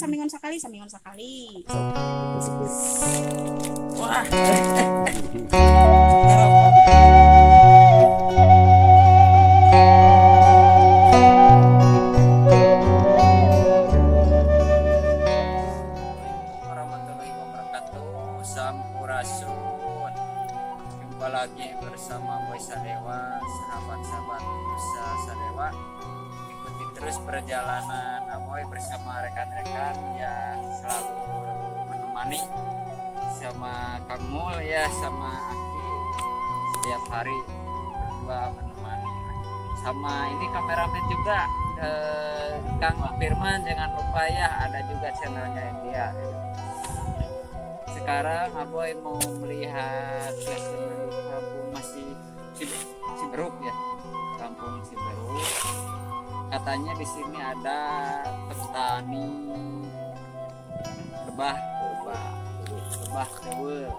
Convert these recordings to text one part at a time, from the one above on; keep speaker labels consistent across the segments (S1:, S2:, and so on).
S1: Saminggon sakali, saminggon sakali.
S2: Wah. Warahmatullahi wabarakatuh. Sampurasun. Jumpa lagi bersama Boy Sadewa, sahabat-sahabat Nusa Sadewa. Ikuti terus perjalanan Aboy bersama rekan-rekan yang selalu menemani, sama Kang Mul ya, sama Aki, setiap hari berdua menemani, sama ini kameramen juga, Kang Firman. Jangan lupa ya, ada juga channelnya dia. Sekarang Aboy mau melihat suasana di kampung masih Ciberuk ya, kampung Ciberuk. Katanya di sini ada petani lebah, lebah, lebah teuweul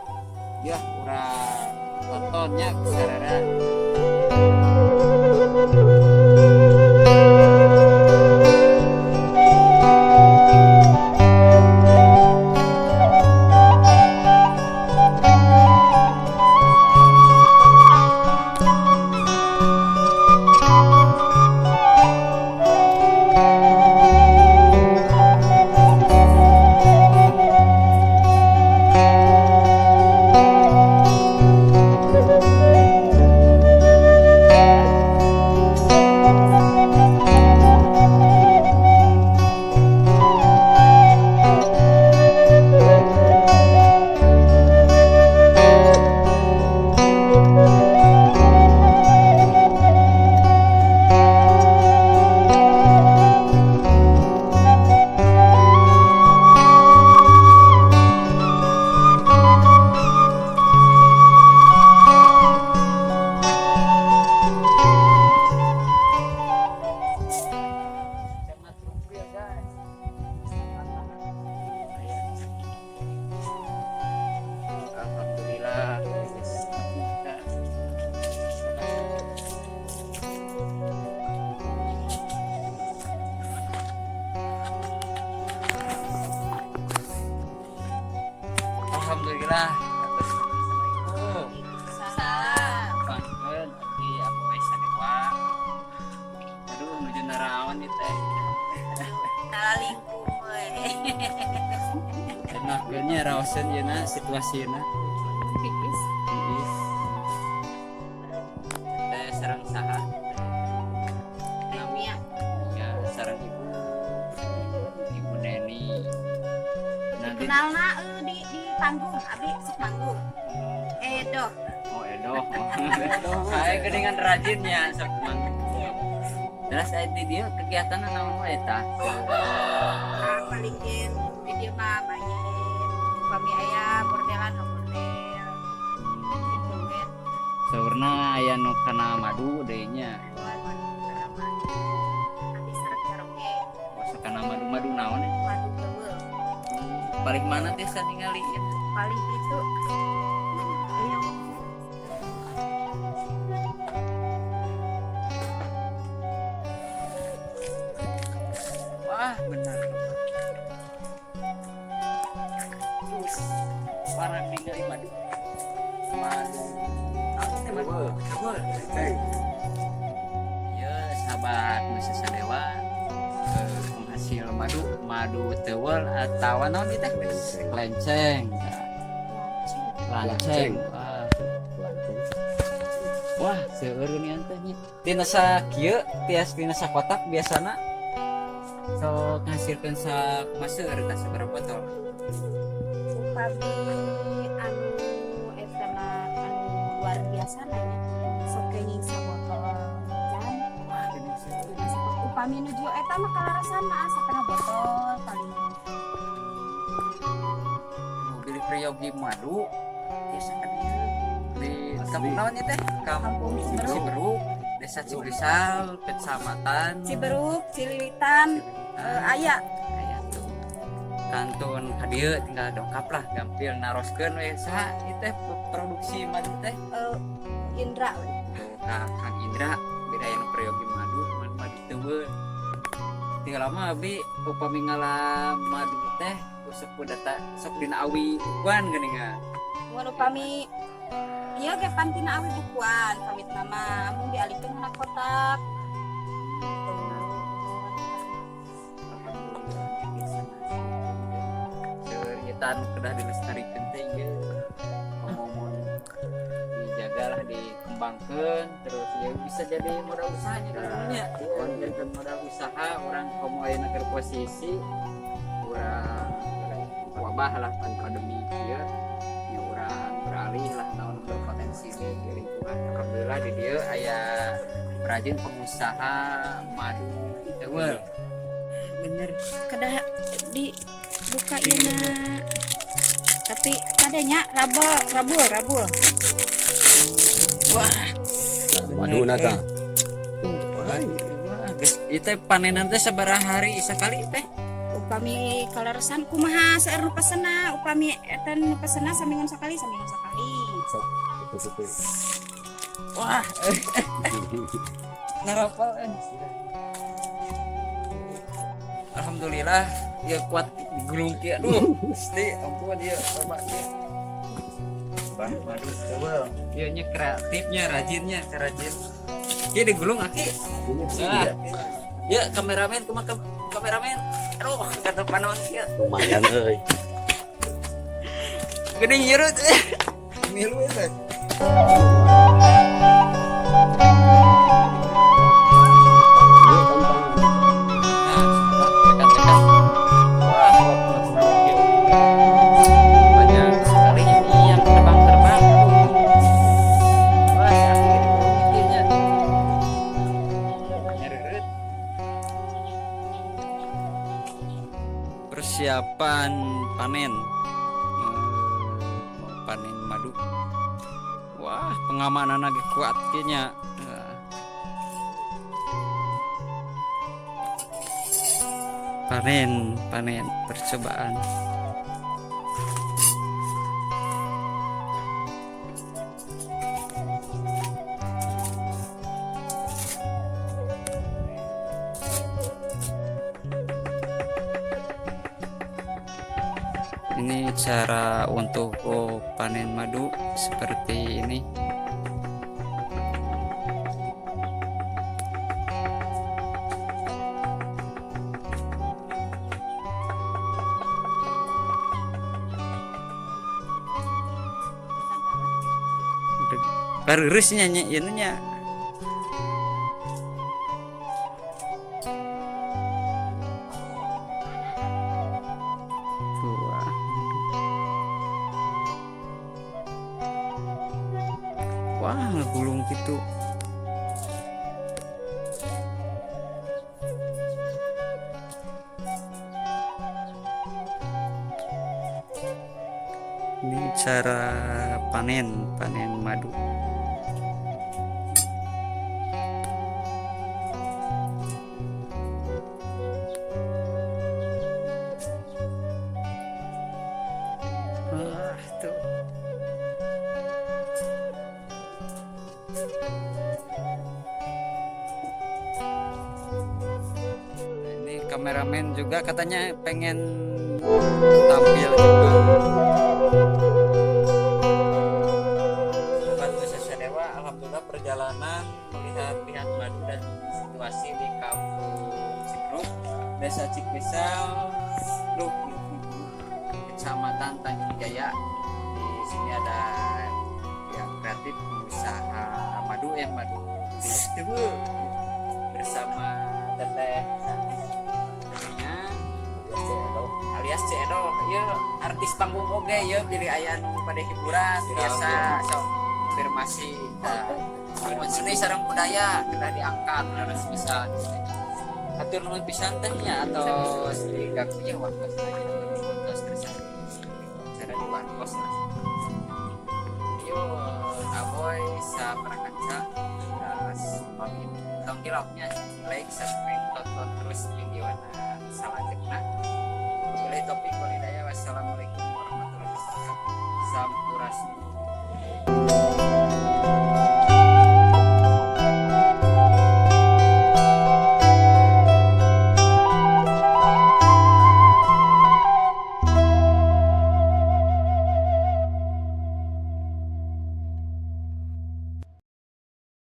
S2: ya. Urang tontonnya sararea. Camat Rumpil, guys. Alhamdulillah guys. Kita Alhamdulillah. Assalamualaikum.
S1: Salam.
S2: Pangkeun abdi Aboy Sadewa. Aduh, nuju naraon ieu teh?
S1: Lingkung we.
S2: Enakeun nya, raoseun ieu na situasina.
S1: Tiis.
S2: Tiis. Teh sareng saha?
S1: Mia.
S2: Ya, sareng Ibu. Ibu Neni. Nanti
S1: Kenalna di panggung, abi sok manggung. Edo.
S2: Oh, Edo. Saya geningan rajinnya sok manggung. Terus aya di dieu kegiatan naon wae tah?
S1: Ah, paling gen di dieu mah main. Upami aya bordelan, bordel. Gitu we.
S2: Saurna aya nu kana madu deui nya.
S1: Abi sareng karaoke.
S2: Oh, kana madu-madu naon ya?
S1: Madu teuweul.
S2: Paling mana teh ningali ya?
S1: Paling itu. Ayo.
S2: Wah, benar. Terus para ningali madu. Madu. Apa teh madu? Teuweul. Ya, sahabat Nusa Sadewa, penghasil madu, madu teuweul atau naon ieu teh? Lenceng. Lanceng. Wah, wah, seueur geuningan teh nya. Tina sakieu tias tina sakotak biasana sok ngahasilkeun sakumaha, seueur tah, sabaraha botol?
S1: Upami anu eta mah anu luar biasa nanya sok kenging sabotol jam.
S2: Wah, geuning seueur.
S1: Upami nuju eta mah kalarasan mah setengah botol paling.
S2: Nu bilih peryogi madu biasa ka dieu di kampung naon ieu teh? Kampung
S1: Kampung Ciberuk.
S2: Ciberuk, Desa Cibrisal, Kecamatan
S1: Ciberuk, Cililitan, aya.
S2: Aya tuh. Kantun ka dieu tinggal dongkap lah, gampil naroskeun we. Saha ieu teh produksi madu teh?
S1: Indra we.
S2: Tuh, ka Kang Indra, beda anu peryogi madu, madu madu teuweul. Di lama abi upami ngala madu teh sok data sok dina awi bukuan geuningan.
S1: Mun upami ieu ge pan tina awi bukuan kawit nama mun dialihkeun kana kotak.
S2: Alhamdulillah kedah dilestarikan teh ieu. Ngomong dijagalah, dikembangkan terus ya bisa jadi modal usahanya kan nya. Jadi modal usaha orang komo ayeuna keur posisi urang wabah lah pan pandemi ieu ya, urang beralih lah naon berpotensi di lingkungan. Alhamdulillah di dieu aya perajin pengusaha madu tewel.
S1: Bener, kedah dibuka ieu na. Tapi kadanya rabul rabul rabul. Wah,
S3: Madu tah.
S2: Wah, geus ieu teh panenan teh sabaraha hari sakali teh?
S1: Upami kaleresan kumaha seueur nu pesenna, upami eta nu pesenna saminggon sakali, saminggon sakali.
S3: Sok itu.
S2: Wah, ngarapal eh. Alhamdulillah ya kuat digulung kieu. Aduh, Gusti, ampun ya coba ya.
S3: Madu tewel.
S2: Ieu nya kreatifnya, rajinnya, rajin. Ieu digulung aki. Nah. Ya kameramen kumaha kameramen? Aduh, kata panon kieu.
S3: Lumayan euy.
S2: Geuning nyerut.
S3: Milu teh.
S2: Nah, sahabat rekan-rekan. Wah, banyak sekali ini yang terbang-terbang. Wah, sakit mikirnya. Nyereret. Persiapan panen. Mau panen madu. Wah, pengamanan lagi kuat kayaknya. Panen, panen percobaan. Ini cara untuk panen madu seperti ini. Baru nya nya ieu nya. Wah. Wah, ngegulung gitu. Ini cara panen, panen madu. Wah, tuh. Nah, ini kameramen juga katanya pengen tampil juga. Sobat Nusa Sadewa, alhamdulillah perjalanan melihat-lihat madu dan situasi di Kampung Cikruk, Desa Cikpisel, Duh, Kecamatan Tanjung Jaya. Di sini ada yang kreatif pengusaha madu ya, madu bersama teteh tetehnya alias Ceu Edoh ya, artis panggung oge ya, pilih aya nu pada hiburan biasa sok konfirmasi. Nah, seni sareng budaya kedah diangkat harus bisa. Hatur nuhun pisan teh nya atau diganggu waktu terus terus cara di waktos lah. Yo Aboy saprakaca terus pamit, tong hilapnya like, subscribe, tonton terus video salajengna.